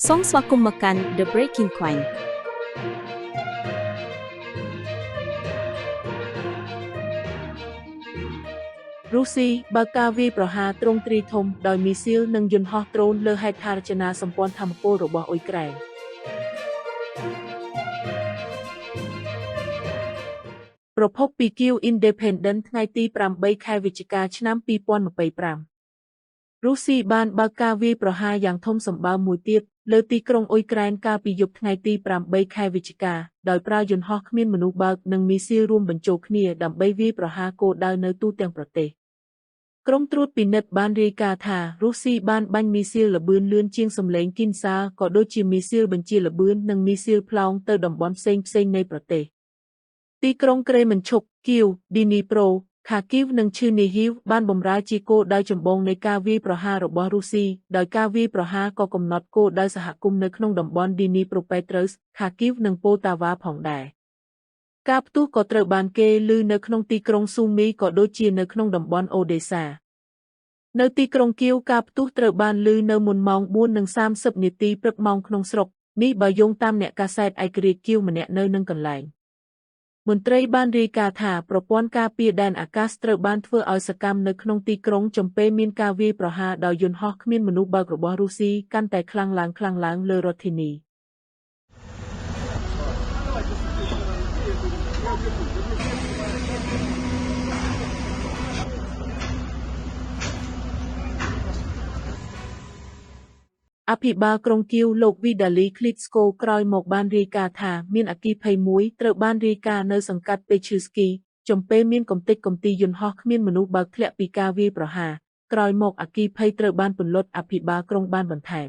សូមស្វាគមន៍មកកាន់ The Breaking Point រុស្ស៊ីបើកការវាយប្រហារទ្រង់ទ្រាយធំដោយមីស៊ីលនិងយន្តហោះដ្រូនលើហេដ្ឋារចនាសម្ព័ន្ធថាមពលរបស់អ៊ុយក្រែនប្រភពពី Kyiv Independent ថ្ងៃទី8ខែវិច្ឆិកាឆ្នាំ2025រុស្ស៊ីបានបើកការវាយប្រហារយ៉ាងធំសម្បើមមួយទៀតលើទីក្រុងអ៊ុយក្រែនកាលពីយប់ថ្ងៃទី8ខែវិច្ឆិកាដោយប្រើយន្តហោះគ្មានមនុស្សបើកនិងមីស៊ីលរួមបញ្ចូលគ្នាដើម្បីវាយប្រហារគោលដៅនៅទូទាំងប្រទេសក្រុមត្រួតពិនិត្យបានរាយការណ៍ថារុស្ស៊ីបានបាញ់មីស៊ីលល្បឿនលឿនជាងសំឡេងគីនសាក៏ដូចជាមីស៊ីលបញ្ជាល្បឿននិងមីស៊ីលផ្លោងទៅតំបន់ផ្សេងៗនៃប្រទេសទីក្រុងក្រេមិនឈុកគៀវឌីនីប្រូខាគីវនិងឈឺនីហ៊ីវបានបម្រើជាគោលដៅចម្បងនៃការវាយប្រហាររបស់រុស្ស៊ីដោយការវាយប្រហារក៏កំណត់គោលដៅសហគមន៍នៅក្នុងតំបន់ឌីនីប្រូប៉េត្រូសខាគីវនិងប៉ូតាវ៉ាផងដែរការផ្ទុះក៏ត្រូវបានគេឮនៅក្នុងទីក្រុងស៊ូមីក៏ដូចជានៅក្នុងតំបន់អូដេសានៅទីក្រុងគៀវការផ្ទុះត្រូវបានឮនៅមុនម៉ោង4:30នាទីព្រឹកម៉ោងក្នុងស្រុកនេះបើយោងតាមអ្នកកាសែតឯករាជ្យគៀវម្នាក់នៅនឹងកន្លែងមន្ត្រីបានរាយការណ៍ថាប្រព័ន្ធការពារដែនអាកាសត្រូវបានធ្វើឲ្យសកម្មនៅក្នុងទីក្រុងចំពេលមានការវាយប្រហារដោយយន្តហោះគ្មានមនុស្សបើករបស់រុស្ស៊ីកាន់តែខ្លាំងឡើងៗលើរដ្ឋធានីអភិបាលក្រុងគៀវលោកវីដាលីឃ្លីតស្កូក្រោយមកបានរាយការណ៍ថាមានអគ្គិភ័យមួយត្រូវបានរាយការណ៍នៅសង្កាត់ពេឈឺស្គីចំពេលមានកំទេចកំទីយន្តហោះគ្មានមនុស្សបើកធ្លាក់ពីការវាយប្រហារក្រោយមកអគ្គិភ័យត្រូវបានពន្លត់អភិបាលក្រុងបានបន្ថែម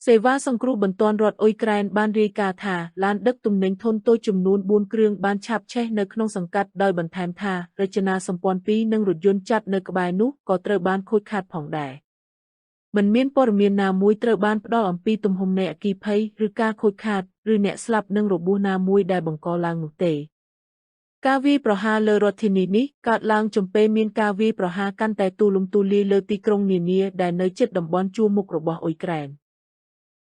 សេវាសង្គ្រោះបន្ទាន់រដ្ឋអ៊ុយក្រែនបានរាយការណ៍ថាឡានដឹកទំនិញធុនតូចចំនួន4គ្រឿងបានឆាបឆេះនៅក្នុងសង្កាត់ដោយបន្ថែមថារចនាសម្ព័ន្ធ2និងរថយន្តចាត់នៅក្បែរនោះក៏ត្រូវបានខូចខាតផងដែរមិនមានព័ត៌មានណាមួយត្រូវបានផ្ដល់អំពីទំហំនៃអគ្គិភ័យឬការខូចខាតឬអ្នកស្លាប់និងរបួសណាមួយដែលបង្កឡើងនោះទេការវាយប្រហារលើរដ្ឋធានីនេះកើតឡើងចំពេលមានការវាយប្រហារកាន់តែទូលំទូលាយលើទីក្រុងនានាដែលនៅជិតតំបន់ជួរមុខរបស់អ៊ុយក្រែន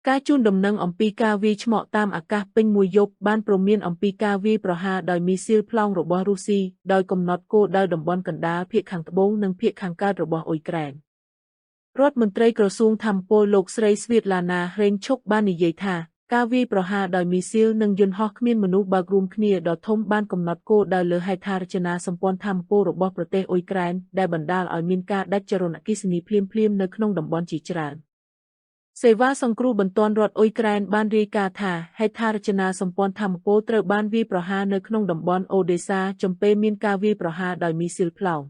ការជូនដំណឹងអំពីការវាយឆ្មក់តាមអាកាសពេញមួយយប់បានព្រមានអំពីការវាយប្រហារដោយមីស៊ីលផ្លោងរបស់រុស្ស៊ីដោយកំណត់គោលដៅតំបន់កណ្ដាលភាគខាងត្បូងនិងភាគខាងកើតរបស់អ៊ុយក្រែនរដ្ឋមន្ត្រីក្រសួងថាមពលលោកស្រីស្វៀតឡាណាហេងឈុកបាននិយាយថាការវាយប្រហារដោយមីស៊ីលនិងយន្តហោះគ្មានមនុស្សបើករួមគ្នាដ៏ធំបានកំណត់គោលដៅលើហេដ្ឋារចនាសម្ព័ន្ធថាមពលរបស់ប្រទេសអ៊ុយក្រែនដែលបណ្ដាលឲ្យមានការដាច់ចរន្តអគ្គិសនីភ្លាមៗនៅក្នុងតំបន់ជាច្រើនសេវាសង្គ្រោះបន្ទាន់រដ្ឋអ៊ុយក្រែនបានរាយការណ៍ថាហេដ្ឋារចនាសម្ព័ន្ធថាមពលត្រូវបានវាយប្រហារនៅក្នុងតំបន់អូដេសាចំពេលមានការវាយប្រហារដោយមីស៊ីលផ្លោង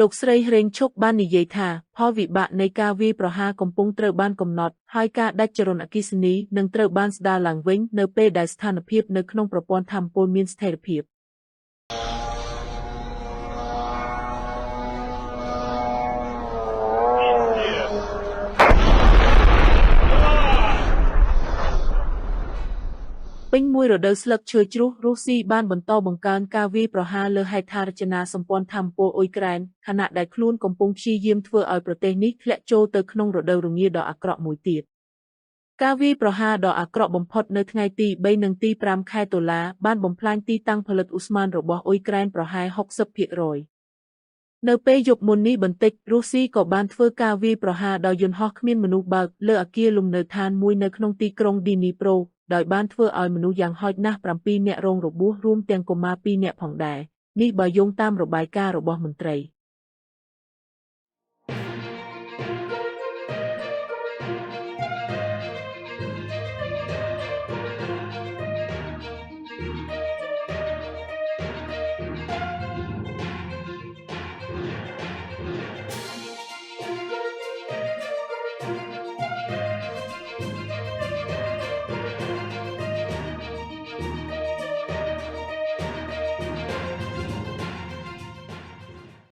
លោកស្រីហេងឈុកបាននិយាយថាផលវិបាកនៃការវាយប្រហារកំពុងត្រូវបានកំណត់ហើយការដាច់ចរន្តអគ្គិសនីនឹងត្រូវបានស្ដារឡើងវិញនៅពេលដែលស្ថានភាពនៅក្នុងប្រព័ន្ធថាមពលមានស្ថិរភាពពេញមួយរដូវស្លឹកឈើជ្រុះរុស្ស៊ីបានបន្តបង្កើនការវាយប្រហារលើហេដ្ឋារចនាសម្ព័ន្ធថាមពលអ៊ុយក្រែនខណៈដែលខ្លួនកំពុងព្យាយាមធ្វើឲ្យប្រទេសនេះធ្លាក់ចូលទៅក្នុងរដូវរងាដ៏អាក្រក់មួយទៀតការវាយប្រហារដ៏អាក្រក់បំផុតនៅថ្ងៃទី3និងទី5ខែតុលាបានបំផ្លាញទីតាំងផលិតឧស្ម័នរបស់អ៊ុយក្រែនប្រហែល 60%នៅពេលយប់មុននេះបន្តិចរុស្ស៊ីក៏បានធ្វើការវាយប្រហារដោយយន្តហោះគ្មានមនុស្សបើកលើអគារលំនៅឋានមួយនៅក្នុងទីក្រុងឌីនីប្រូដោយបានធ្វើឲ្យមនុស្សយ៉ាងហោចណាស់7នាក់រងរបួសរួមទាំងកុមារ2នាក់ផងដែរនេះបើយោងតាមរបាយការណ៍របស់មន្ត្រី